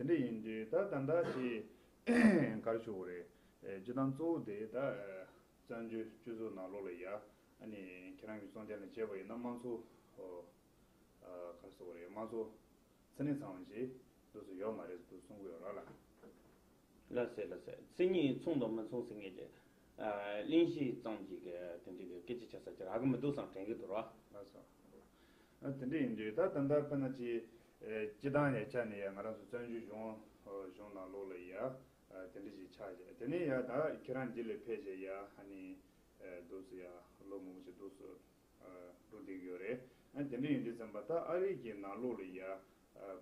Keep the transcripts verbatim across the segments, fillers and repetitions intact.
དེ་འདྲ་ཡིན་དུས་ད་ད་ལྟ་ཅིག་ག་རེ་ཞུ་དགོས་རེད། ཨེ་སྤྱིར་བཏང་གཙོ་བོ་དེ་ད་ཨེ་བཙན་བྱོལ་སྤྱི་ཚོགས་ནང་ལོགས་ལ་ཡ་ཨ་ནི་ཁྱེད་རང་གི་གསུང་རྒྱ་ནས་བྱས་པ་ཡིན་ན་དམངས་གཙོ་ཨོ་ཨ་ག་རེ་ཟེར་དགོས་རེད། དམངས་གཙོ་མཚན་ཉིད་ཚང་བ་ཞིག་འདུག་སེ་ཡོད་མ་རེད་འདུག་གསུང་གི་ཡོད་ར་ལ། ལགས་སེ་ལགས་སེ། མཚན་ཉིད་མཚུངས་དང་མི་མཚུངས་ཟེར་མཁན་གྱི་ཨ་གླེང་གཞི་ཙམ་ཅིག་གི་དེ་འདྲའི་གི་སྐད་ཆ་ཆགས་ས་ཅིག་རག་གི་མི་འདུག་བསམ་དྲན་གྱི་འདུག་ར། ལགས་སོ། ཨ་དེ་འདྲ་ཡིན་དུས་ད་ད་ལྟ་དཔེར་ན་ཅིག་ཨེ་སྤྱི་བཏང་ནས་ཆ་ནས་ཡ་ང་རང་ཚོ་བཙན་བྱོལ་གཞུང་ཨ་གཞུང་ནང་ལོགས་ལ་ཡ་ཨ་དེ་འདྲ་ཞིག་ཆགས་བྱས། དེ་ནས་ཡ་ད་ཁྱེད་རང་འདི་ལ་ཕེབས་བྱས་ཡ་ཨ་ནི་ཨེ་འདུག་སེ་ཡ་ལོ་མང་པོ་ཞིག་འདུག་སེ་ཨ་འགྲོ་བསྡད་ཀྱི་ཡོད་རེད། ཨ་དེ་འདྲ་ཡིན་དུས་ཙམ་པ་ད་ཨ་རི་གི་ནང་ལོགས་ལ་ཡ་ཨ་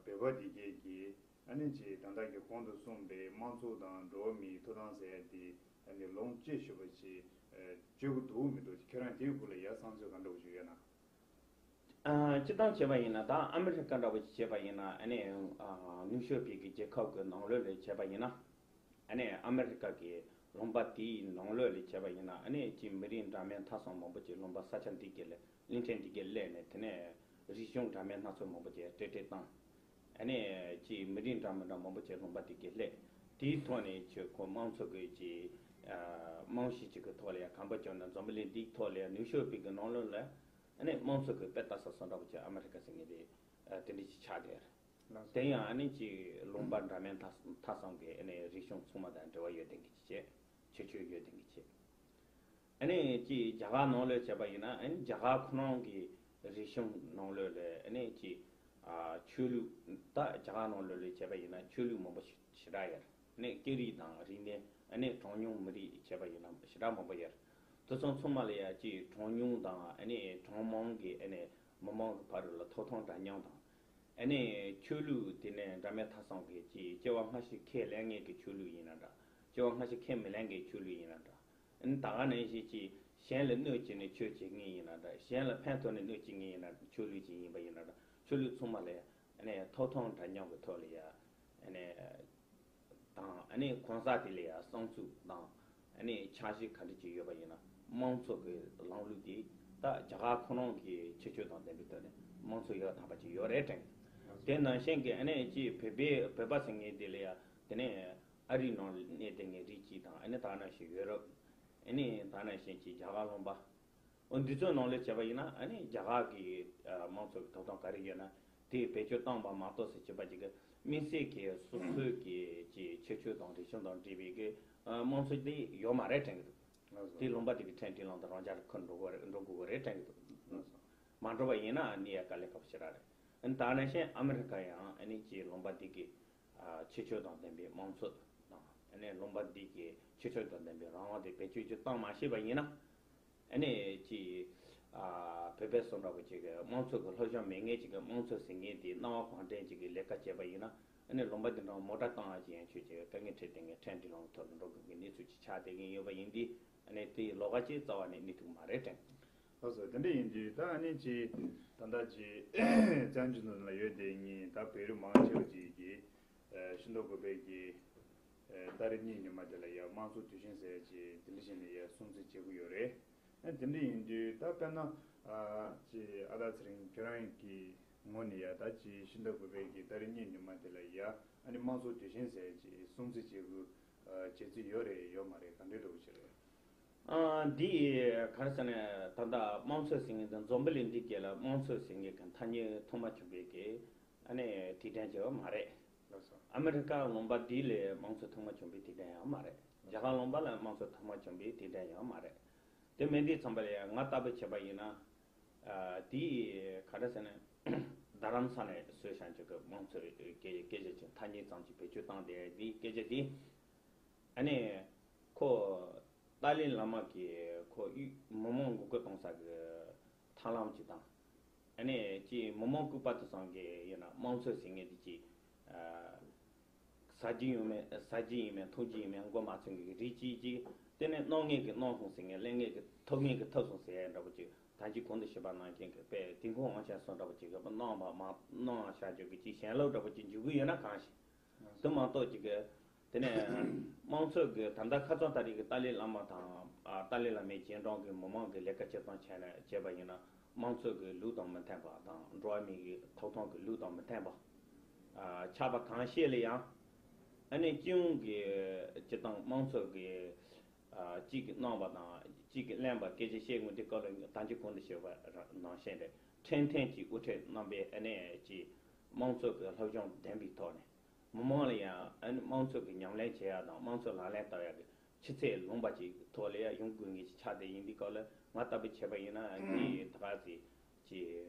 བོད་པ་འདི་གས་ཀྱིས་ཨ་ནི་ཅིག་ད་ལྟ་གི་གོང་དུ་གསུངས་པའི་དམངས་གཙོ་དང་འགྲོ་བ་མིའི་ཐོབ་ཐང་ཟེར་ཡ་དེ་ཨ་ནི་ལོངས་སྤྱོད་ཤུགས་པ་ཅིག་ཨ་སྤྱོད་ཀྱི་འདུག་མི་འདུག་ཁྱེད་རང་དེའི་སྐོར་ལ་ཡ་བསམ་ཚུལ་ག་འདྲ་བོ་ཞིག་ཡོད་ན། ཨ་སྤྱིར་བཏང་བྱས་པ་ཡིན་ན་ད་ཨ་མི་རི་ཀ་འདྲ་བོ་ཞིག་བྱས་པ་ཡིན་ན་ཨ་ནི་ཨ་ནུབ་ཕྱོགས་པའི་གི་རྒྱལ་ཁབ་ཀྱི་ནང་ལོགས་ལ་བྱས་པ་ཡིན་ན། ཨ་ནི་ཨ་མི་རི་ཀ་གི་ལུང་པ་དེའི་ནང་ལོགས་ལ་བྱས་པ་ཡིན་ན་ཨ་ནི་ཅིག་མི་རིགས་འདྲ་མིན་ཐ་སང་མང་པོ་ཅིག་ལུང་པ་ས་ཆ་འདི་གའི་ལ་གླིང་ཕྲན་འདི་གའི་སླེབས་ནས་དེ་ནས་རིག་གཞུང་འདྲ་མིན་སྣ་ཚོགས་མང་པོ་ཅིག་སྤྲེལ་སྤྲེལ་བཏང་། ཨ་ནི་ཅིག་མི་རིགས་འདྲ་མི་འདྲ་མང་པོ་ཅིག་ལུང་པ་འདི་གའི་སླེབས། དེའི་ཐོག་ནས་ཁྱོད་ཁོ་དམངས་གཙོ་གི་ཅིག་ཨ་རྨང་གཞི་ཅིག་གི་ཐོག་ལ་ཡ་གམ་པ་བསྐྱོན་ནས་འཛམ་བུ་གླིང་འདིའི་ཐོག་ལ་ཡ་ནུབ་ཕྱོགས་པའི་གི་ནང་ལོགས་ལ་ཨ་ནི་དམངས་གཙོ་གི་དཔེ་ལྟ་ས་སོ་འདྲ་པོ་ཅིག་ཨ་མི་རི་ཀ་ཟེར་མཁན་དེ་ཨ་དེ་འདྲ་ཅིག་ཆགས་བསྡད་ཡོད་རེད། དེ་ཡང་ཨ་ནི་ཅིག་ལུང་པ་འདྲ་མིན་ཐ་ཐ་སང་གི་ཨ་ནི་རིག་གཞུང་ཚང་མ་དང་འབྲེལ་བ་ཡོད་ལྡན་གི་ཅིག་བྱས། ཁྱད་ཆོས་ཡོད་ལྡན་གི་ཅིག་ཨ་ནི་ཅིག་རྒྱ་གར་ནང་ལོགས་བྱས་པ་ཡིན་ན་ཨ་ནི་རྒྱ་གར་ཁོ་རང་གི་རིག་གཞུང་ནང་ལོགས་ལ་ཨ་ནི་ཅིག་ཨ་ཆོས་ལུགས་ད་རྒྱ་གར་ནང་ལོགས་ལ་བྱས་པ་ཡིན་ན་ཆོས་ལུགས་མང་པོ་ཞེ་དྲག་ཡོད་རེད། ཨ་ནི་སྐད་རིགས་དང་རིག་གནས་ཨ་ནི་གྲངས་ཉུང་མི་རིགས་བྱས་པ་ཡིན་ན་ཞེ་དྲག་མང་པོ་ཡོད་རེད། དེ་ཚོ་ཚང་མ་ལ་ཡ་ཅིག་གྲངས་ཉུང་དང་ཨ་ནི་གྲངས་མང་གི་ཨ་ནི་མི་མང་གི་བར་ལ་ཐོབ་ཐང་འདྲ་མཉམ་དང་། ཨ་ནི་ཆོས་ལུགས་དེ་ནས་འདྲ་མིན་ཐ་སང་གི་ཅིག་སྐྱེ་བ་སྔ་ཕྱི་ཁས་ལེན་མཁན་གྱི་ཆོས་ལུགས་ཡིན་ན་འདྲ། སྐྱེ་བ་སྔ་ཕྱི་ཁས་མི་ལེན་མཁན་ཆོས་ལུགས་ཡིན་ན་འདྲ། ཨ་ནི་ད་ག་ནང་བཞིན་ཅིག་གཞན་ལ་གནོད་བྱས་ནས་ཆོས་བྱེད་མཁན་ཡིན་ན་འདྲ། གཞན་ལ་ཕན་ཐོགས་ནས་གནོད་བྱེད་མཁན་ཡིན་ན་ཆོས་ལུགས་ཅིག་ཡིན་པ་ཡིན་ན་འདྲ། ཆོས་ལུགས་ཚང་མ་ལ་ཡ་ཨ་ནི་ཐོབ་ཐང་འདྲ་མཉམ་གྱི་ཐོག་ལ་ཡ་ཨ་ནི་དང་ཨ་ནི་གང་ཟག་དེ་ལ་ཡ་བསམ་ཚུལ་དང་ཨ་ནི་འཆར་གཞི་ག་འདྲ་ཅིག་ཡོད་པ་ཡིན་ན་དམངས་གཙོ་གི་ལམ་ལུགས་དེ་ད་རྒྱ་གར་ཁོ་རང་གི་ཁྱད་ཆོས་དང་ལྡན་པའི་ཐོག་ནས་དམངས་གཙོ་ཡག་ཐག་པ་ཅིག་ཡོད་རེད་དྲན། དེ་ནང་བཞིན་གྱི་ཨ་ནི་ཅིག་བོད་པའི་བོད་པ་ཟེར་མཁན་དེ་ལ་ཡ་དེ་ནས་ཨ་རིའི་ནང་ལ་གནས་བསྡད་མཁན་རིགས་གཅིག་དང་ཨ་ནི་ད་ནང་བཞིན་ཡོ་རོབ་ཨ་ནི་ད་ནང་བཞིན་གྱི་རྒྱ་གར་ལུང་པ། འོ་འདི་ཚོའི་ནང་ལ་བྱས་པ་ཡིན་ན་ཨ་ནི་རྒྱ་གར་གི་ཨ་དམངས་གཙོ་གི་ཐོབ་ཐང་ག་རེ་ཡོད་ན་དེ་བེད་སྤྱོད་བཏང་བ་མ་གཏོགས་ཟེར་བྱས་པ་ཅིག་གི་དམིགས་བསལ་གྱི་སོ་སོའི་གི་ཅིག་ཁྱད་ཆོས་དང་རིག་གཞུང་དང་འབྲེལ་བའི་གི་ཨ་དམངས་གཙོ་དེ་ཡོད་མ་རེད་དྲན་གི་འདུག་ལགས་སོ། དེ་ལུང་པ་དེ་གི་ཁྲལ་འབྲེལ་ལམ་དུ་རང་འཇགས་ལ་འཁུར་འགྲོ་དགོས་རེད་འགྲོ་དགོས་རེད་དྲན་གི་འདུག་ལགས་སོ། མ་འགྲོ་བ་ཡིན་ན་ཨ་ནི་ཡ་དཀའ་ལས་ཁག་པོ་ཞེ་དྲག་རེད། ཨ་ནི་ད་ནང་བཞིན་ཨ་མི་རི་ཀ་ཡང་ཨ་ནི་ཅིག་ལུང་པ་དེ་གི་ཨ་ཁྱད་ཆོས་དང་ལྡན་པའི་དམངས་གཙོ་དང་ཨ་ནི་ལུང་པ་འདི་གི་ཁྱད་ཆོས་དང་ལྡན་པའི་རང་དབང་དེ་བེད་སྤྱོད་ཅིག་བཏང་མ་ཤེས་པ་ཡིན་ན། ཨ་ནི་ཅིག་ཨ་བོད་པའི་བཟོ་འདྲ་པོ་ཅིག་གི་དམངས་གཙོ་གི་སློབ་སྦྱོང་མེད་མཁན་ཅིག་གི་དམངས་གཙོ་ཟེར་མཁན་དེ་སྣང་བ་གང་དྲན་ཅིག་གི་ལས་ཀ་བྱས་པ་ཡིན་ན་ཨ་ནི་ལུང་པ་འདི་འདྲ་མོ་ཊ་བཏང་ཡ་ཅིག་ཡན་ཆོད་ཅིག་དཀའ་ངལ་འཕྲད་བསྡད་མཁན་ཁྲལ་འབྲེལ་ལམ་ཐོག་ལ་འགྲོ་དགོས་མཁན་གནས་ཚུལ་ཅིག་ཆགས་བསྡད་མཁན་ཡོད་པ་ཡིན་དུས་ཨ་ནི་དེའི་ལོགས་ཀ་ཅིག་རྩ་བ་ནས་གནས་ཐུབ་མ་རེད་དྲན། ལགས་སོ། དེ་འདྲ་ཡིན་དུས་ད་ཨ་ནི་ཅིག་ད་ལྟ་ཅིག་བཙན་བྱོལ་ནང་ལ་ཡོད་བསྡད་མཁན་ད་བོད་རིགས་མང་ཆེ་བ་ཅིག་གིས་ཨ་ཤིན་ཏུ་དགོན་པའི་གི་ཨ་ཏ་རིག་གཉིས་ཉི་མ་དེ་ལ་ཡ་དམངས་གཙོ་དུས་ཆེན་ཟེར་ཅིག་དེ་འདྲ་བྱས་ནས་ཡ་སྲུང་བརྩི་བྱེད་ཀྱི་ཡོད་རེད། ཨ་དེ་འདྲ་ཡིན་དུས་ད་དཔེར་ན་ཨ་ཅིག་ཨ་ད་ཚེ་རིང་ཁྱོད་རང་གི་ངོས་ནས་ཡ་ད་ཅིག་ཤིན་ཏུ་དགོན་པའི་གི་ཏ་རིག་གཉིས་ཉི་མ་དེ་ལ་ཡ་ཨ་ནི་དམངས་གཙོ་དུས་ཆེན་ཟེར་ཅིག་སྲུང་བརྩི་བྱེད་དགོས་ཨ་བྱེད་རྩིས་ཡོད་རེད་ཡོད་མ་རེད་ག་འདྲའི་འདྲ་བོ་ཞིག་རེད། ཨ་འདི་ག་རེ་ཟེར་ན་ད་ལྟ་དམངས་གཙོ་ཟེར་མཁན་དང་འཛམ་བུ་གླིང་འདི་གས་ལ་དམངས་གཙོ་ཟེར་མཁན་གྱི་ཐ་སྙད་ཐོག་མ་བྱུང་བའི་གི་ཨ་ནི་དུས་དྲན་བྱས་པ་མ་རེད། ལགས་སོ། ཨ་མི་རི་ཀ་ལུང་པ་འདི་ལ་དམངས་གཙོ་ཐོག་མ་བྱུང་བའི་དུས་དྲན་ཡང་མ་རེད། རྒྱ་གར་ལུང་པ་ལ་དམངས་གཙོ་ཐོག་མ་བྱུང་བའི་དུས་དྲན་ཡང་མ་རེད། དེ་མིན་དུས་ཙམ་པ་ལ་ཡང་ང་ལྟ་བུ་བྱས་པ་ཡིན་ན། ཨ་དེ་ག་རེ་ཟེར་ན། རྡ་རམ་ས་ལ་ནས་བཟོས་བཞག་ཅིག་གི་དམངས་གཙོའི་སྐད་སྐད་ཆ་ཅིག་ཐ་སྙད་ཙམ་ཅིག་བེད་སྤྱོད་བཏང་བསྡད་དེ་སྐད་ཆ་དེ། ཨ་ནི། ཁོ། ཏཱ་ལའི་བླ་མ་གིས་ཁོ་གཡུ་མི་མང་མགོ་སྐོར་གཏོང་ས་གི་ཐབས་ལམ་ཅིག་དང་། ཨ་ནི་ཅིག་མི་མང་ལྐུགས་པ་དེ་ཚང་གི་ཡིན་ན་དམངས་གཙོ་ཟེར་མཁན་དེ་ཅིག་ཨ། ཟ་རྒྱུ་ཡོད་མེད་ཟ་རྒྱུ་ཡིན་མིན་འཐུང་རྒྱུ་ཡིན་མིན་མགོ་མ་ཚོས་མཁན་གྱི་རིགས་གཅིག་ཅིག་དེ་ནས་གནང་མཁན་གྱི་གནང་སོང་ཟེར་མཁན་ལེན་མཁན་གྱི་ཐོབ་མཁན་གྱི་ཐོབ་སོང་ཟེར་ཡ་འདྲ་པོ་ཅིག་ད་ཅི་གོང་དུ་ཞུས་པ་ནང་བཞིན་གྱི་དཔེ་དེ་ཁོང་དབང་ཆེན་སོང་འདྲ་པོ་ཅིག་གི་གནང་བ་མ་གནང་བ་བྱ་རྒྱུ་གི་ཅིག་ཞེན་ལོག་འདྲ་པོ་ཅིག་འཇུག་གི་ཡོད་ན་གང་ཞིག་དེ་མ་གཏོགས་ཅིག་གི་དེ་ནས་དམངས་གཙོ་གི་ད་ལྟ་ཁ་སང་ད་རེས་ཀྱི་ཏཱ་ལའི་བླ་མ་དང་ཨ་ཏཱ་ལའི་བླ་མའི་རྗེས་འབྲང་གི་མི་མང་གི་ལས་ཀ་སྤྱིར་བཏང་བྱས་ན་བྱས་པ་ཡིན་ན་དམངས་གཙོ་གི་ལུགས་དང་མི་མཐུན་པ་དང་འགྲོ་བ་མི་གི་ཐོབ་ཐང་གི་ལུགས་དང་མི་མཐུན་པ། ཆགས་པ་གང་ཤེས་ལ་ཡང་། ཨ་ནི་སྤྱི་ཡོངས་ཀྱི་སྤྱི་བཏང་དམངས་གཙོ་གི་གཅིག་གིས་གནང་བ་དང་གཅིག་གིས་ལེན་པ་སྐད་ཆ་བཤད་དགོས་དུས་སྐབས་ལ་ད་གིན་གོང་དུ་ཞུས་པ་ནང་བཞིན་རེད། ཁྲིམས་མཐུན་གྱི་དབུ་ཁྲིད་རྣམ་པས་ཨ་ནི་ཅིག་དམངས་གཙོ་གི་སློབ་སྦྱོང་ལྡན་པའི་ཐོག་ནས། མི་མང་ལ་ཡང་ཨ་ནི་དམངས་གཙོ་གི་ཉམས་ལེན་བྱེད་ཡག་དང་དམངས་གཙོ་ལག་ལེན་བསྟར་ཡག་གི་ཆུ་ཚད་ལོངས་པ་ཅིག་ཐོག་ལ་ཡང་ཡོང་དགོས་ངེས་ཅིག་ཆགས་བསྡད་ཡིན་དུས་སྐབས་ལ། ང་ལྟ་བུ་བྱས་པ་ཡིན་ན་འདི་ད་ག་ཚོད་ཀྱི་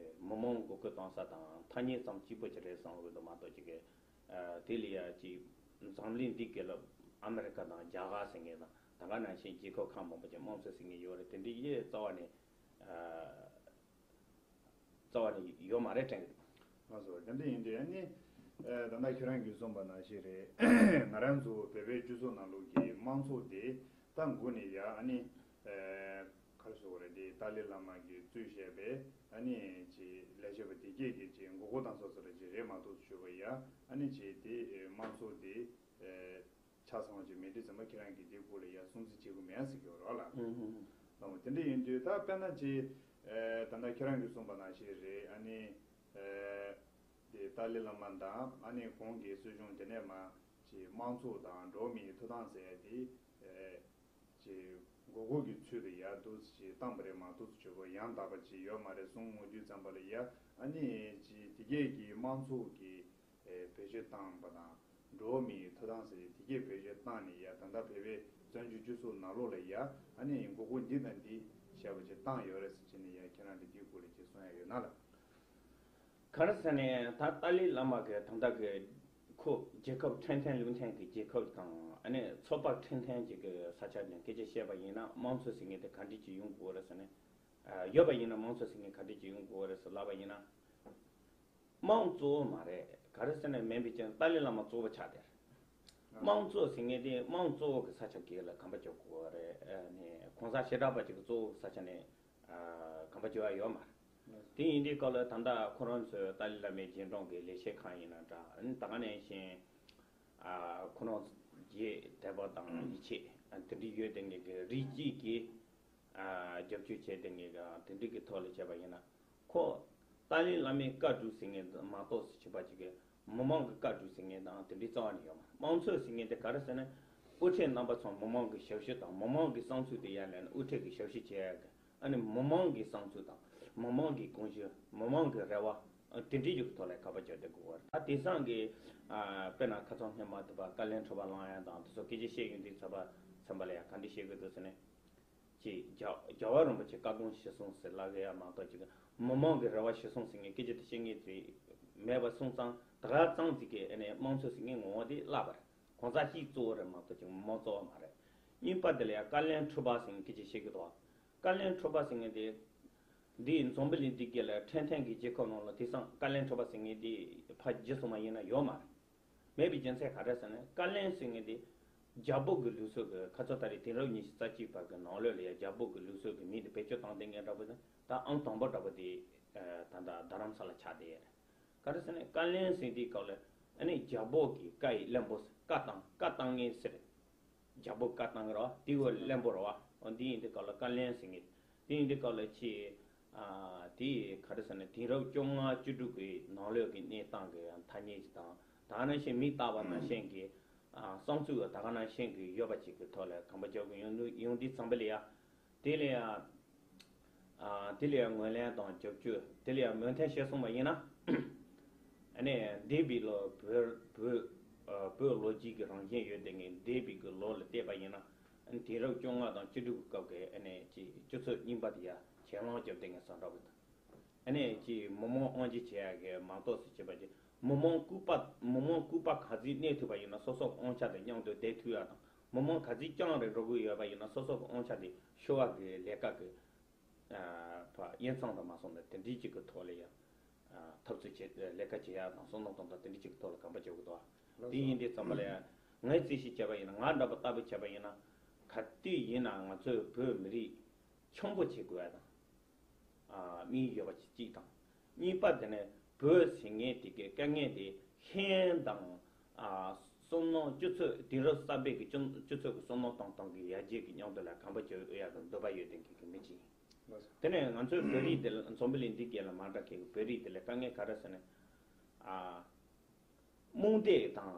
མི་མང་མགོ་སྐོར་གཏོང་ས་དང་ཐ་སྙད་ཙམ་གཅིག་པོ་ཅིག་རེད་བསམ་འོས་འདུག་མ་གཏོགས་ཅིག་གི་དེ་ལ་ཡང་ཅིག་འཛམ་གླིང་འདི་གི་ལ་ཨ་མེ་རི་ཀ་དང་རྒྱ་གར་ཟེར་མཁན་དང་ད་ག་ནང་བཞིན་རྒྱལ་ཁབ་ཁག་མང་པོ་ཅིག་དམངས་གཙོ་ཟེར་མཁན་ཡོད་རེད། དེ་འདྲའི་ཡེ་རྩ་བ་ནས། རྩ་བ་ནས་ཡོད་མ་རེད་དྲན་གྱི་འདུག་ང་ཚོ་དེ་འདྲ་ཡིན་དུས་ཨ་ནི། ཨ་ད་ལྟ་ཁྱེད་རང་གིས་གསུངས་པ་ནང་བཞིན་རེད། ང་རང་ཚོ་བོད་པའི་སྤྱི་ཚོགས་ནང་ལོགས་ཀྱི་དམངས་གཙོ་དེ་ད་འགོ་ནས་ཡ་ཨ་ནི། ཨ་ག་རེ་ཟེར་དགོས་རེད། དེ་ཏཱ་ལའི་བླ་མ་གིས་གཙོས་བྱས་པའི་ཨ་ནི་ཅིག་ལས་བྱེད་པ་དེ་གས་ཀྱིས་ཅིག་མགོ་སྐོར་བཏང་ས་ཚོ་ལ་ཅིག་རེད་མ་གཏོགས་ཞུས་པ་ཡ་ཨ་ནི་ཅིག་དེ་དམངས་གཙོ་དེ། ཆ་ཚང་བ་ཅིག་མེད་དུས་ཙམ་པ་ཁྱེད་རང་གིས་དེའི་སྐོར་ལ་ཡ་སྲུང་བརྩི་བྱེད་དགོས་མེད་ཟེར་གྱི་ཡོད་རེད་ལ། ཨུ་ཧུ་ཧུ། ལགས་འོང་། དེ་འདྲ་ཡིན་དུས་ད་དཔེར་ན་ཅིག་ཨེ་ད་ལྟ་ཁྱེད་རང་གིས་གསུངས་པ་ནང་བཞིན་རེད། ཨ་ནི་ཨེ་དེ་ཏཱ་ལའི་བླ་མ་དང་ཨ་ནི་གོང་གི་སྲིད་གཞུང་དེ་ནས་མར་ཅིག་དམངས་གཙོ་དང་འགྲོ་བ་མིའི་ཐོབ་ཐང་ཟེར་ཡ་དེ་ཨེ་ཅིག་མགོ་སྐོར་གྱི་ཚུལ་དུ་ཡ་འདུག་ཅིག་བཏང་པ་རེད་མ་གཏོགས་ཅིག་གོ་ཡང་དག་པ་ཅིག་ཡོད་མ་རེད་གསུངས་འོང་དུས་ཙམ་པ་ལ་ཡ་ཨ་ནི་ཅིག་དེ་གས་ཀྱི་དམངས་གཙོ་གི་བེད་སྤྱོད་བཏང་པ་དང་། འགྲོ་བ་མིའི་ཐོབ་ཐང་ཟེར་དེ་གས་བེད་སྤྱོད་བཏང་ནས་ཡ་ད་ལྟ་བོད་པའི་བཙན་བྱོལ་སྤྱི་ཚོགས་ནང་ལོགས་ལ་ཡ་ཨ་ནི་མགོ་སྐོར་འདི་དང་འདི་བྱས་པ་ཅིག་བཏང་ཡོད་རེད་ཟེར་བྱས་ནས་ཡ་ཁྱེད་རང་གིས་འདིའི་སྐོར་ལ་ཅིག་གསུང་ཡ་ཡོད་ན་ལ། ག་རེ་ཟེར་ནས་ད་ཏཱ་ལའི་བླ་མ་གི་ད་ལྟ་གི་ཁོ་རྒྱལ་ཁབ་ཁྲིམས་མཐུན་ལུགས་མཐུན་གྱི་རྒྱལ་ཁབ་དང་ཨ་ནི་ཚོགས་པ་ཁྲིམས་མཐུན་ཅིག་གི་ས་ཆ་ནས་སྐད་ཆ་བཤད་པ་ཡིན་ན་དམངས་གཙོ་ཟེར་མཁན་དེ་ག་འདྲ་ཅིག་ཡོང་དགོས་རེད་ཟེར་ནས། ཡོད་པ་ཡིན་ན་དམངས་གཙོ་ཟེར་མཁན་ག་འདྲ་ཅིག་ཡོང་དགོས་རེད་ཟེར་ལབ་པ་ཡིན་ན། དམངས་གཙོ་བོ་མ་རེད། ག་རེ་ཟེར་ན་མིན་པའི་རྐྱེན་ཏཱ་ལའི་བླ་མ་གཙོ་བོ་ཆགས་ཏེ། དམངས་གཙོ་ཟེར་མཁན་དེ་དམངས་གཙོ་བོ་གི་ས་ཆ་གི་ལ་གོམ་པ་རྒྱག་དགོས་རེད། ཨ་ནི་གོང་ས་ཞེ་དྲག་པ་ཅིག་གི་གཙོ་བོ་གི་ས་ཆ་ནས་ཨ་གོམ་པ་རྒྱག་ཡ་ཡོད་མ་རེད། དེ་ཡིན་དུས་སྐབས་ལ་ད་ལྟ་ཁོ་རང་ཚོས་ཏཱ་ལའི་བླ་མའི་རྗེས་འབྲང་གི་ལས་བྱེད་ཁང་ཡིན་ན་འདྲ། ཨ་ནི་ད་ག་ནང་བཞིན་ཨ་ཁོ་རང་ཚོ་རྗེས་དད་པ་དང་ཡིད་ཆེས་ཨ་དེ་འདྲ་ཡོད་དེ་ངེད་ཀྱི་རིགས་གཅིག་གིས། རྒྱབ་སྐྱོར་བྱས་ཏེ་ངེས་ཀྱང་དེ་འདྲ་གི་ཐོག་ལ་བྱས་པ་ཡིན་ན། ཁོ་ཏཱ་ལའི་བླ་མའི་བཀའ་སྒྲུབ་ཟེར་མཁན་མ་གཏོགས་སུ་ཕྱིན་པ་ཅིག་གི་མི་མང་གི་བཀའ་སྒྲུབ་ཟེར་མཁན་དང་དེ་འདྲའི་རྩ་བ་ནས་ཡོད་མ་རེད། དམངས་གཙོ་ཟེར་མཁན་དེ་ག་རེ་ཟེར་ན། དབུ་ཁྲིད་རྣམ་པ་ཚོ་མི་མང་གི་ཞབས་ཞུ་དང་མི་མང་གི་བསམ་ཚུལ་དེ་ཡར་ལེན་ནས་དབུ་ཁྲིད་ཀྱི་ཞབས་ཞུ་བྱེད་ཡ་གི་ཨ་ནི་མི་མང་གི་བསམ་ཚུལ་དང་མི་མང་གི་དགོངས་གཞི། མི་མང་གི་རེ་བ་དེ་འདྲའི་ཡོད་ཐོག་ལ་གོམ་པ་རྒྱག་བསྡད་དགོས་པ་རེད། ད་དེང་སང་གི་དཔེར་ན་ཁ་སང་སྔོན་མ་དུ་བ་བཀའ་བློན་ཁྲི་པ་ལངས་ཡ་དང་དེ་ཚོ་སྐད་ཆ་བཤད་ཡོང་དུས་ཚོད་པ་ཚན་པ་ལ་ཡ་ག་འདྲ་བཤད་དགོས་འདུག་ཟེར་ནས། ཅེས་རྒྱལ་རྒྱལ་བ་རིན་པོ་ཆེ་བཀའ་དགོངས་གཞིར་བཟུང་ཟེར་ལབ་ཡ་མ་གཏོགས་ཅིག་མི་མང་གི་རེ་བ་གཞིར་བཟུང་ཟེར་མཁན་སྐད་ཆ་དེ་བཤད་མཁན་དེ་མེད་པ་སོང་ཙང་ད་ག་ཙམ་ཅིག་གི་ཨ་ནི་དམངས་གཙོ་ཟེར་མཁན་ངོ་བོ་དེ་བརླག་པ་རེད། གོང་ས་སྐྱིད་གཙོ་བོ་རེད་མ་གཏོགས་ཅིག་མི་མང་གཙོ་བོ་མ་རེད། གཉིས་པ་དེ་ལ་ཡང་བཀའ་བློན་ཁྲི་པ་ཟེར་མཁན་སྐད་ཆ་བཤད་ཀྱི་འདུག་བཀའ་བློན་ཁྲི་པ་ཟེར་མཁན་དེ་འདིའི་འཛམ་བུ་གླིང་འདི་ག་ལ་ཁྲིམས་མཐུན་གྱི་རྒྱལ་ཁབ་ནང་ལ་དེང་སང་བཀའ་བློན་ཁྲི་པ་ཟེར་མཁན་དེ་ཕར་བརྗེས་སོང་བ་ཡིན་ན་ཡོད་མ་རེད། མེད་པའི་རྒྱུ་མཚན་ག་རེ་ཟེར་ན་བཀའ་བློན་ཟེར་མཁན་དེ་རྒྱལ་པོ་གི་ལུགས་སྲོལ་གྱི་ཁ་ཚ་ད་རེས་དེང་རབས་ཉི་ཤུ་རྩ་གཅིག་པ་གི་ནང་ལོགས་ལ་ཡང་རྒྱལ་པོ་གི་ལུགས་སྲོལ་གྱི་མིང་དེ་བེད་སྤྱོད་བཏང་བསྡད་མཁན་འདྲ་པོ་དེ་ད་ཨང་དང་པོ་འདྲ་པོ་དེ་ད་ལྟ་རྡ་རམ་ས་ལ་ཆགས་བསྡད་ཡོད་རེད། ག་རེ་ཟེར་ན་བཀའ་བློན་ཟེར་དུས་སྐབས་ལ་ཨ་ནི་རྒྱལ་པོ་གི་བཀའ་ཡི་བློན་པོ་བཀའ་བཏང་བཀའ་བཏང་མཁན་ཟེར། རྒྱལ་པོ་བཀའ་བཏང་གི་རེད་བ། དེ་བས་བློན་པོ་རེད་བ། འོ་འདི་ཡིན་དུས་སྐབས་ལ་བཀའ་བློན་ཟེར་མཁན། དེ་ཡིན་དུས་སྐབས་ལ་ཅིག་ཨ་དེ་ག་རེ་ཟེར་ན་དེང་རབས་བཅོ་ལྔ་བཅུ་དྲུག་གི་ནང་ལོགས་ཀྱི་གནས་སྟངས་ཀྱི་ཐ་སྙད་ཅིག་དང་ད་ག་ནང་བཞིན་མིང་བཏགས་པ་ནང་བཞིན་གྱི་ཨ་བསམ་ཚུལ་ད་ག་ནང་བཞིན་གྱི་ཡོད་པ་ཅིག་གི་ཐོག་ལ་གོམ་པ་རྒྱག་གི་ཡོང་ཡོང་དུས་ཙམ་པ་ལ་ཡ། དེ་ལ་ཡང་། ཨ་དེ་ལ་ཡང་ངོས་ལེན་དང་རྒྱབ་སྐྱོར་དེ་ལ་ཡང་མོས་མཐུན་བྱས་སོང་བ་ཡིན་ན། ཨ་ནི་འདས་པའི་ལོ་བོད་བོད་ཨ་བོད་ལོ་རྒྱུས་ཀྱི་རང་བཞིན་ཡོད་དེ་ངས་འདས་པའི་གི་ལོ་ལ་བལྟས་པ་ཡིན་ན། ཨ་ནི་དུས་རབས་བཅོ་ལྔ་དང་བཅུ་དྲུག་གི་སྐབས་ཀྱི་ཨ་ནི་ཅིག་སྤྱི་ཚོགས་རྙིང་པ་དེ་ཡང་གྱེན་ལངས་བརྒྱབ་བསྡད་མཁན་བཟོ་འདྲ་བོ་དང་། ཨ་ནི་ཅིག་མི་མང་དབང་སྒྱུར་བྱེད་ཡག་གི་མ་གཏོགས་སུ་བྱེད་པ་ཅིག་མི་མང་སྐུད་པ་མི་མང་སྐུད་པ་ག་ཚོད་གནས་ཐུབ་པ་ཡིན་ན་སོ་སོ་དབང་ཆ་དང་མཉམ་དུ་བསྡད་ཐུབ་ཡག་དང་མི་མང་ག་ཚོད་རྐྱང་རེ་འགྲོ་གི་ཡོད་པ་ཡིན་ན་སོ་སོ་གི་དབང་ཆ་དེ་ཤོར་བ་གི་ལས་ཀ་གི་ཨ་ཕ་དབྱེ་མཚམས་དུ་མ་སོང་ན་དེ་འདྲའི་ཅིག་གི་ཐོག་ལ་ཡང་ཨ་འཐབ་རྩོད་བྱེད་ལས་ཀ་བྱེད་ཡག་དང་བསམ་བློ་གཏོང་སྟངས་དེ་འདྲའི་ཅིག་གི་ཐོག་ལ་གོམ་པ་རྒྱག་གི་འདུག་ཨ། དེ་ཡིན་དུས་ཙམ་པ་ལ་ཡང་ངས་རྩིས་ཞིབ་བྱས་པ་ཡིན་ན་ང་འདྲ་པོ་ལྟ་བུ་བྱས་པ་ཡིན་ན་ག་དུས་ཡིན་ན་ང་ཚོའི་བོད་མི་རིགས་འཆམ་པོ་བྱེད་དགོས་ཡག་དང་། ཨ་དམིགས་ཡུལ་ཡོད་པ་གཅིག་དང་། གཉིས་པ་དེ་ནི་བོད་ཟེར་མཁན་དེ་གའི་དཀའ་ངལ་དེ་ཤེས་ཡོན་དང་ཨ་བསམ་མནོ་སྤྱི་ཚོགས་དེང་རབས་གསར་པའི་གི་སྤྱི་སྤྱི་ཚོགས་ཀྱི་བསམ་མནོ་གཏོང་སྟངས་ཀྱི་ཡར་རྒྱས་ཀྱི་མཉམ་དུ་ལ་གོམ་པ་རྒྱག་ཡག་གི་འདོད་པ་ཡོད་མཁན་གྱི་མི་གཅིག་ཡིན། དེ་ནས་ང་ཚོའི་བོད་རིགས་དེ་ལ་འཛམ་བུ་གླིང་འདི་གའི་ལ་མ་འདྲ་མཁན་གྱི་བོད་རིགས་དེ་ལ་དཀའ་ངལ་ག་རེ་ཟེར་ན། ཨ་ རྨོངས་དད་དང་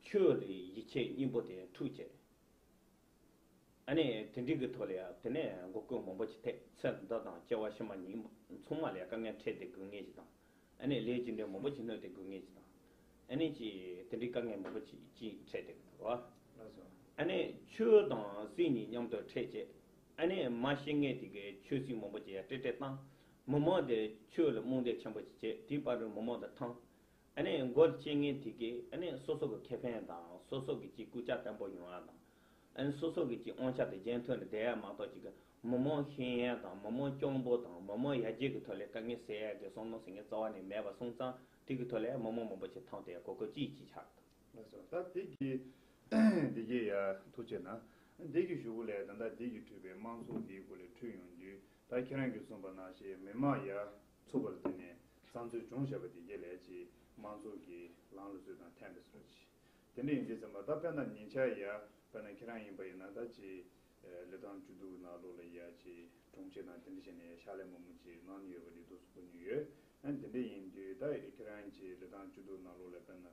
ཆོས་ལ་ཡིད་ཆེས་གཉིས་པོ་དེ་འཁྲུགས་བྱས། ཨ་ནི་དེ་འདྲའི་གི་ཐོག་ལ་ཡང་དེ་ནས་འགོག་རྐྱེན་མང་པོ་ཅིག་ཐེབས། ཚེ་འདི་དང་སྐྱེ་བ་ཕྱི་མ་གཉིས་ཚང་མ་ལ་ཡང་དཀའ་ངལ་འཕྲད་དེ་དགོས་ངེས་ཅིག་དང་། ཨ་ནི་ལས་ཀྱི་འབྲས་མང་པོ་ཅིག་གནོད་དེ་དགོས་ངེས་ཅིག་དང་། ཨ་ནི་ཅིག་དེ་འདྲའི་དཀའ་ངལ་མང་པོ་ཅིག་ཅིག་འཕྲད་དེ་གི་འདུག་བ། ལགས་སོ། ཨ་ནི་ཆོས་དང་སྲིད་གཉིས་མཉམ་དུ་འཕྲད་བྱས། ཨ་ནི་མ་ཤེས་མཁན་དེ་གིས་ཆོས་སྲིད་མང་པོ་ཅིག་ཡར་སྤྲད་སྤྲད་བཏང་། མི་མང་དེ་ཆོས་ལ་རྨོངས་དད་ཆེན་པོ་ཅིག་བྱས། དེའི་བར་དུ་མི་མང་དེ་ཐང་། ཨ་ནི་མགོ་ལ་སྐྱེས་མཁན་དེ་གིས་ཨ་ནི་སོ་སོ་གི་ཁེ་ཕན་དང་སོ་སོ་གི་ཅིག་སྐུ་ཕྱྭ་བརྟན་པོ་ཡོང་ཡ་དང་། ཨ་ནི་སོ་སོ་གི་ཅིག་དབང་ཆ་དེ་རྒྱན་ཐོན་ནས་བསྡད་ཡ་མ་གཏོགས། ཅིག་གི་མི་མང་ཤེས་ཡ་དང་མི་མང་སྐྱོ་པོ་དང་མི་མང་ཡར་རྒྱས་ཀྱི་ཐོག་ལ་དཀའ་ངལ་སེལ་ཡ་གི་བསམ་བློ་ཟེར་མཁན་རྩ་བ་ནས་མེད་པ་སོང་ཙང་། དེ་གི་ཐོག་ལ་མི་མང་མང་པོ་ཅིག་ཐང་སྟེ་གོ་སྐབས་ཅིག་ཅིག་ཆགས་འདུག། ལགས་སོ། ད་དེ་གི་འདི་གི་ཡ་ཐུགས་རྗེ་གནང་། འདི་གི་གཞུག་གུ་ལ་ད་ལྟ་འདི་གི་འཁྲུལ་པའི་དམངས་གཙོ་འདིའི་སྐོར་ལ་འཁྲུལ་ཡོང་དུས། ད་ཁྱེད་རང་གིས་གསུངས་པ་ནང་བཞིན་མི་མང་ཡར་ཚུགས་པར་བརྟེན་ནས་བསམ་ཚུལ་བྱུང་བཞག་པ་དེ་གས་ལས་ཀྱི་དམངས་གཙོ་གི་ལམ་ལུགས་ཚུལ་དང་མཐུན་པའི་བཟོ་ཅིག། དེ་འདྲ་ཡིན་དུས་ཙམ་པ། ད་དཔེར་ན་ཉེ་ཆར་ཡ་དཔེར་ན་ཁྱེད་རང་ཡིན་པ་ཡིན་ན། ད་ཅི་ལི་ཐང་ཆུ་འདུག་ནང་ལོགས་ལ་ཡ་ཅི་དྲུང་ཆེ་དང་དེ་འདྲ་བྱས་ནས་ཡ་ཕྱག་ལས་མང་པོ་ཅིག་གནང་མྱོང་ཡོད་པ་འདི་འདུག་གོ་མྱོང་ཡོད། ཨ་ནི་དེ་འདྲ་ཡིན་དུས་ད་ཁྱེད་རང་ཅི་ལི་ཐང་ཆུ་འདུག་ནང་ལོགས་ལ་དཔེར་ན་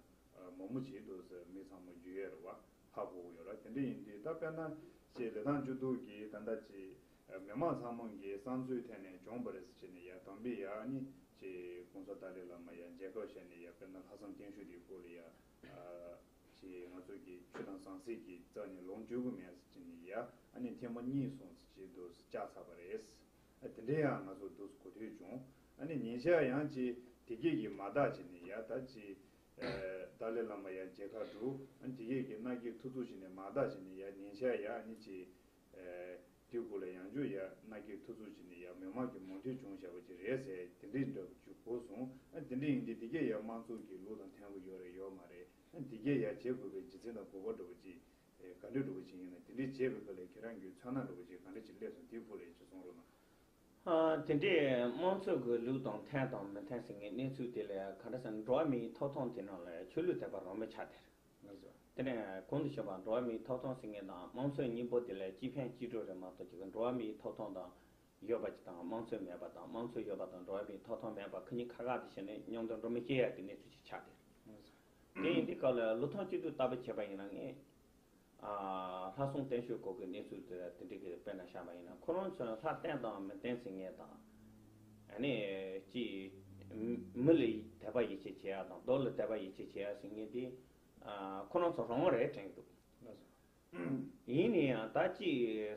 མང་པོ་ཅིག་འདུག་ཟེར་མི་ཚང་མ་རྒྱུས་ཡོད་རེད་བ། ཧ་གོ་གི་ཡོད་ར། དེ་འདྲ་ཡིན་དུས་ད་དཔེར་ན་ཅི་ལི་ཐང་ཆུ་འདུག་གི་ད་ལྟ་ཅི་མི་མང་ཚང་མ་གི་བསམ་ཚུལ་ཐད་ནས་བྱུང་བ་རེད་ཟེར་བྱས་ནས་ཡ། དམ་པའི་ཡ་ནི་ཅི་གོང་ས་ཏཱ་ལའི་བླ་མ་ཡ་མཇལ་ཁ་བྱས་ནས་ཡ། དཔེར་ན་ལྷག་བསམ་བརྟན་བཞུགས་དེའི་སྐོར་ལ་ཡ། ཨ་ཅི་ང་ཚོ་གི་ཆོས་དང་ཟང་ཟིང་གི་རྩ་ནས་ལོངས་སྤྱོད་གི་མེད་ཟེར་བྱས་ནས་ཡ། ཨ་ནི་ཐེངས་མ་གཉིས་སོང་ཟེར་བྱས་འདུག་བཅར་ཚར་བ་རེད། ཨ་དེ་འདྲ་ཡང་ང་ཚོ་འདུག་གོ་ཐོས་བྱུང་། ཨ་ནི་ཉེ་ཆར་ཡང་ཅི་དེ་གས་ཀྱི་མ་དག་བྱས་ནས་ཡ། ད་ཅི་ཨ་ཏཱ་ལའི་བླ་མ་ཡ་མཇལ་ཁ་བསྒྲུབས། ཨ་དེ་གས་ཀྱི་མནའ་སྐྱེལ་ཐུབ་ཐུབ་བྱས་ནས་མ་དག་བྱས་ནས་ཡ། ཉེ་ཆར་ཡ་ཨ་ནི་ཅི་ཨ་དེའི་སྐོར་ལ་ཡང་བསྐྱར་ཡ་མནའ་སྐྱེལ་ཐུབ་ཐུབ་བྱས་ནས་ཡ་མི་མང་གི་མོས་མཐུན་བྱུང་བཞག་པ་ཅིག་རེད་ཟེར། དེ་འདྲའི་འདྲ་པོ་ཅིག་གོ་སོང་། ཨ་དེ་འདྲ་ཡིན་དུས་དེ་གས་ཡ་དམངས་གཙོ་གི་ལུགས་དང་མཐུན་གི་ཡོད་རེད་ཡོད་མ་རེད། ཨ་དེ་གས་ཡ་བྱེད་དགོས་པའི་རྒྱུ་མཚན་དང་དགོས་པ་འདྲ་པོ་ཅིག་ཨེ་ག་འདྲ་འདྲ་པོ་ཅིག་ཡིན་ན། དེ་འདྲའི་བྱས་པའི་སྐབས་ལ་ཁྱེད་རང་གི་ཚོར་སྣང་འདྲ་པོ་ཅིག་ག་འདྲ་ཅིག་སླེབས་སོང་། དེའི་སྐོར་ལ་ཅིག་གསུང་རོགས་གནང་། ཨ་དེ་འདྲའི་དམངས་གཙོ་གི་ལུགས་དང་མཐུན་དང་མི་མཐུན་ཟེར་མཁན་གནས་ཚུལ་དེ་ལ་ག་འདྲ་ཟེར་ན། འགྲོ་བ་མིའི་ཐོབ་ཐང་དེ་ནང་ལ་ཆོས་ལུགས་དད་པ་རང་མོས་ཆགས་བསྡད་རེད། ལགས་སོ། དེ་ནས་གོང་དུ་ཞུས་པ་འགྲོ་བ་མིའི་ཐོབ་ཐང་ཟེར་མཁན་དང་དམངས་གཙོ་གཉིས་པོ་དེ་ལ་གཅིག་ཕན་གཅིག་གྲོགས་རེད་མ་གཏོགས། ཅིག་འགྲོ་བ་མིའི་ཐོབ་ཐང་དང་ཡོད་པ་ཅིག་དང་། དམངས་གཙོ་མེད་པ་དང་། དམངས་གཙོ་ཡོད་པ་དང་འགྲོ་བ་མིའི་ཐོབ་ཐང་མེད་པ་ཁོ་གཉིས་ཁ་ཁ་དེ་བྱས་ནས་མཉམ་དུ་འགྲོ་མི་སྐྱེལ་ཡ་གི་གནས་ཚུལ་ཅིག་ཆགས་བསྡད། དེ་ཡིན་དུས་སྐབས་ལ་ལོ་ཐོག་གཅིག་ཏུ་ལྟ་བུ་བྱས་པ་ཡིན་ན། ངས་ཨ་ལྷག་བསམ་བརྟན་བཞུགས་སྐོར་གྱི་གནས་ཚུལ་དེ་དེ་འདྲ་གི་དཔེར་ན་བཞག་པ་ཡིན་ན། ཁོ་རང་ཚོས་ལྷ་བསྟེན་དང་མི་བསྟེན་ཟེར་མཁན་དང་། ཨ་ནི་ཅིག་མི་ལ་དད་པ་ཡིད་ཆེས་བྱེད་ཡ་དང་རྡོ་ལ་དད་པ་ཡིད་ཆེས་བྱེད་ཡ་ཟེར་མཁན་དེ། ཨ་ཁོ་རང་ཚོ་རང་དབང་རེད་དྲན་གྱི་འདུག། ལགས་སོ། ཡིན་ན་ཡང་ད་ཅིག་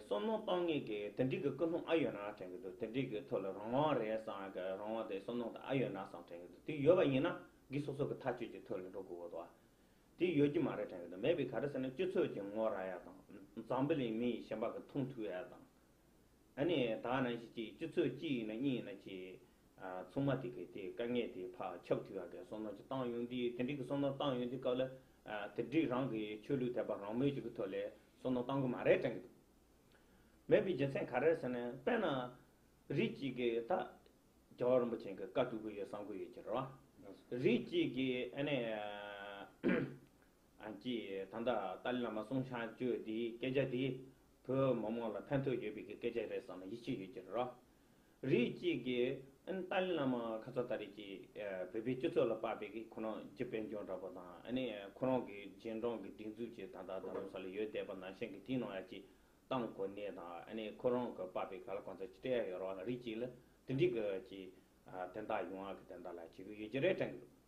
བསམ་མནོ་བཏང་མཁན་གྱི་དེ་འདྲའི་གི་ཀུན་སློང་ཨ་ཡོད་ན་དྲན་གྱི་འདུག། དེ་འདྲའི་གི་ཐོག་ལ་རང་དབང་རེད་བསམ་ཡ་གི་རང་དབང་དེ་བསམ་མནོ་དེ་ཨ་ཡོད་ན་བསམ་དྲན་གྱི་འདུག། དེ་ཡོད་པ་ཡིན་ན་གི་སོ་སོ་གི་ཐག་གཅོད་ཀྱི་ཐོག་ལ་འགྲོ་དགོས་འདུག་བ། དེ་ཡོད་ཀྱི་མ་རེད་དྲན་གྱི་འདུག། མེད་པའི་ག་རེ་ཟེར་ན། སྤྱི་ཚོགས་ཀྱི་ངོ་ར་ཡ་དང་། འཛམ་བུ་གླིང་མི་ཡི་གཞན་པ་གི་མཐོང་ཐུབ་ཡ་དང་། ཨ་ནི་ད་ནང་བཞིན་ཅིག་སྤྱི་ཚོགས་གཅིག་ཡིན་ན་གཉིས་ཡིན་ན་ཅིག། ཨ་ཚང་མ་དེ་གི་དེ་དཀའ་ངལ་དེ་ཕར་ཁྱབ་ཐུབ་ཡ་གི་བསམ་བློ་ཅིག་བཏང་ཡོང་དུས། དེ་འདྲའི་གི་བསམ་བློ་བཏང་ཡོང་དུས་སྐབས་ལ། ཨ་དེ་འདྲའི་རང་གི་ཆོས་ལུགས་དད་པ་རང་མོས་ཅིག་གི་ཐོག་ལ་བསམ་བློ་བཏང་གི་མ་རེད་དྲན་གི་འདུག། མེད་པའི་རྒྱུ་མཚན་ག་རེ་ཟེར་ན། དཔེར་ན་རིགས་གཅིག་གིས་ད་རྒྱལ་བ་རིན་པོ་ཆེ་གི་བཀའ་སྒྲུབ་གི་ཡོད་བསམ་གི་ཡོད་ཀྱི་རེད་བ། རིགས་གཅིག་གིས་ཨ་ནི་ཨ་ཅིག་ད་ལྟ་ཏཱ་ལའི་བླ་མ་གསུང་བཤད་བརྗོད་དེའི་སྐད་ཆ་དེ་བོད་མི་མང་ལ་ཕན་ཐོགས་ཡོད་པའི་གི་སྐད་ཆ་རེད་བསམ་ན་ཡིད་ཆེས་ཡོད་ཀྱི་རེད་བ། རིགས་གཅིག་གིས་ཨ་ནི་ཏཱ་ལའི་བླ་མ་ཁ་ཚ་ད་རེས་ཀྱི་ཨ་བོད་པའི་སྤྱི་ཚོགས་ལ་དཔག་པའི་གི་ཁོ་རང་སྤྱི་དཔལ་འབྱོར་འདྲ་པོ་དང་། ཨ་ནི་ཁོ་རང་གི་རྗེས་འབྲང་གི་སྒྲིག་འཛུགས་ཀྱི་ད་ལྟ་རྡ་རམ་ས་ལ་ཡོད་བསྡད་པ་ནང་བཞིན་གི་དེའི་ནང་ཡ་ཅིག་གཏམ་གོ་གནས་དང་། ཨ་ནི་ཁོ་རང་གི་དཔག་པའི་ག་ལ་གང་ཚ་ཅི་སྤྲད་ཡ་ཡོད་རེད་བ། རིགས་གཅིག་ལ་དེ་འདྲའི་གི་ཅིག་ཨ་དོན་དག་ཡོང་ཡ་གི་དོན་དག་ལ་བྱེད་གི་ཡོད་ཀྱི་རེད་དྲན་གི་འདུག།